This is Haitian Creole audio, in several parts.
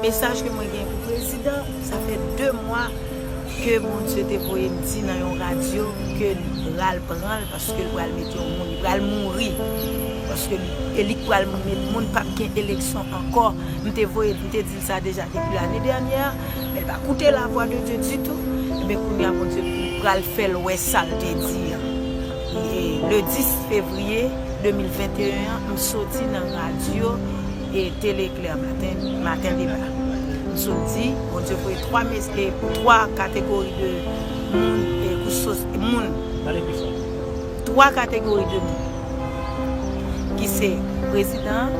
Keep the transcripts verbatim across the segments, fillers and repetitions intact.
Mesaj ke mwen gen pou prezidan, sa fè de mwa ke Bondye te voye m di nan yon radyo ke li pral pran l, paske l pral mete yon moun, li pral mouri. Paske li, e li k pral met moun, p ap gen eleksyon ankò. M te voye, m te di l sa deja depi lane dènyè, men l pa koute la vwa de Dye ditou. Ebyen, kounye a, Bondye pral fè l wè sa l te di an. E le dis fevriye de mil venteyen an, m soti nan radyo e Tele Klè Maten, Maten Deba. M sot di, Bondye voye twa mes-, e twa kategori de moun, e kouch sos-, moun. Pale pi fò. Twa kategori de moun, ki se prezidan,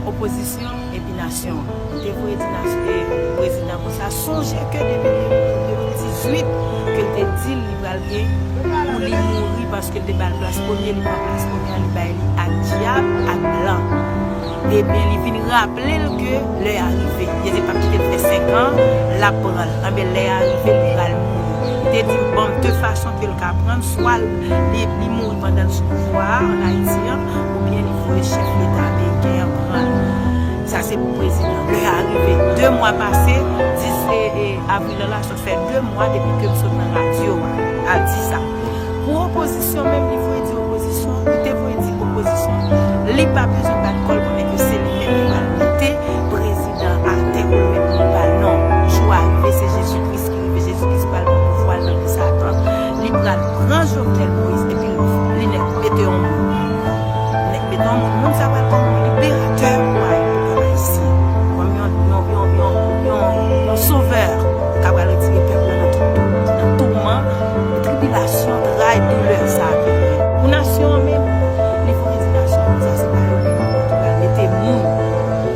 opozisyon, epi nasyon an. M te voye di nasyon, e prezidan konsa, sonje ke depi de mil dizuit ke l te di l li pral gen pou li mouri paske l te ba l plas premye, li pran plas premye a, li bay li ak dyab, ak blan. Ebyen, li vin raple l ke lè a rive. Jezi p ap kite l fè senk an, l ap pran l. Anben, lè a rive, li pral mouri. Li te di m, bon, de fason ke l ka pran l, swa li, li mouri pandan l sou pouvwa a, ann Ayiti an, oubyen li voye chèf leta ameriken an pran l. Sa se pou prezidan. Lè a rive. De mwa pase, dis, e, e, avril la, la sot fè de mwa depi ke m sot nan radyo a, al di sa. Pou opozisyon menm, li voye di opozisyon, li te voye di opozisyon, li pa bezwen bat kò l, konnen ke se li menm ki pral mete prezidan atè pou l mete pou l pa l. Non, jou a rive, se Jezi Kris ki rive, Jezi Kris pral pran pouvwa l nan men Satan. Li pral pran Jovenel Moïse, epi li nèk mete yon moun. Nèk mete yon moun, moun sa pral kòm yon liberatè pou pèp ayisyen. Kòm yon, yon, yon, yon, yon, yon sovè k ap pral retire pèp la nan tout, nan touman, tribilasyon, tray, doulè sa a ke nou gen. Pou nasyon an menm, li fò di nasyon an, sa se pa yo menm ki pral mete moun.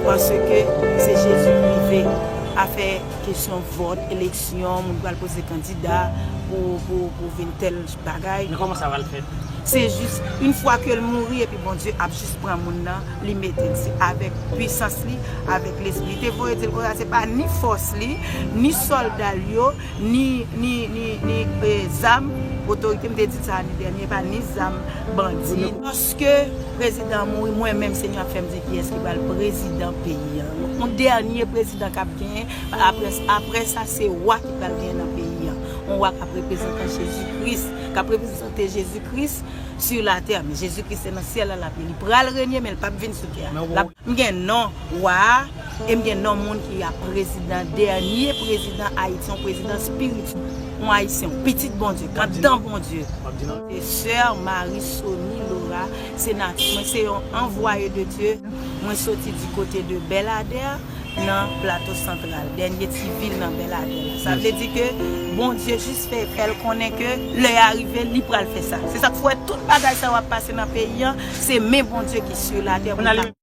Paske se Jezi ki rive. Afè kesyon vòt, eleksyon, moun pral poze kandida pou, pou, pou vin tèl bagay. Men kòman sa pral fèt? Se jis, yon fwa ke l mouri, epi Bondye ap jis pran moun nan, li mete l. Se avèk pwisans li, avèk lespri. Li te voye di l konsa, se pa ni fòs li, ni sòlda l yo, ni, ni, ni, ni, e, zam, otorite, m te di sa ane dènye, pa ni zam bandi. Paske prezidan an mouri, mwen menm, Senyè ap fè m di kiyès ki pral prezidan peyi a. Yon dènye prezidan k ap genyen, apre, apre sa, se wa ki pral genyen nan peyi a. Yon wa k ap reprezante Jezi Kris, k ap reprezante Jezi Kris sur la terre. Men Jezi Kris se nan syèl la l ap ye. Li pral renye, men l p ap vin sou tè a. L ap, m gen non wa a, e m gen non moun ki ap prezidan, dènye prezidan Ayiti, yon prezidan espirityèl, yon ayisyen, yon pitit Bondye, k anndan Bondye. Se sè Marie Sony Laura, se nati mwen, se yon anvwaye de Dye. Mwen soti di kote de Bèladè, nan Plato Santral, dènye ti vil nan Bèladè la. Sa vle di ke Bondye jis fè, fè l konnen ke lè a rive, li pral fè sa. Se sa k fè tout bagay sa yo ap pase nan peyi an, se men Bondye ki sur la terre pou l pa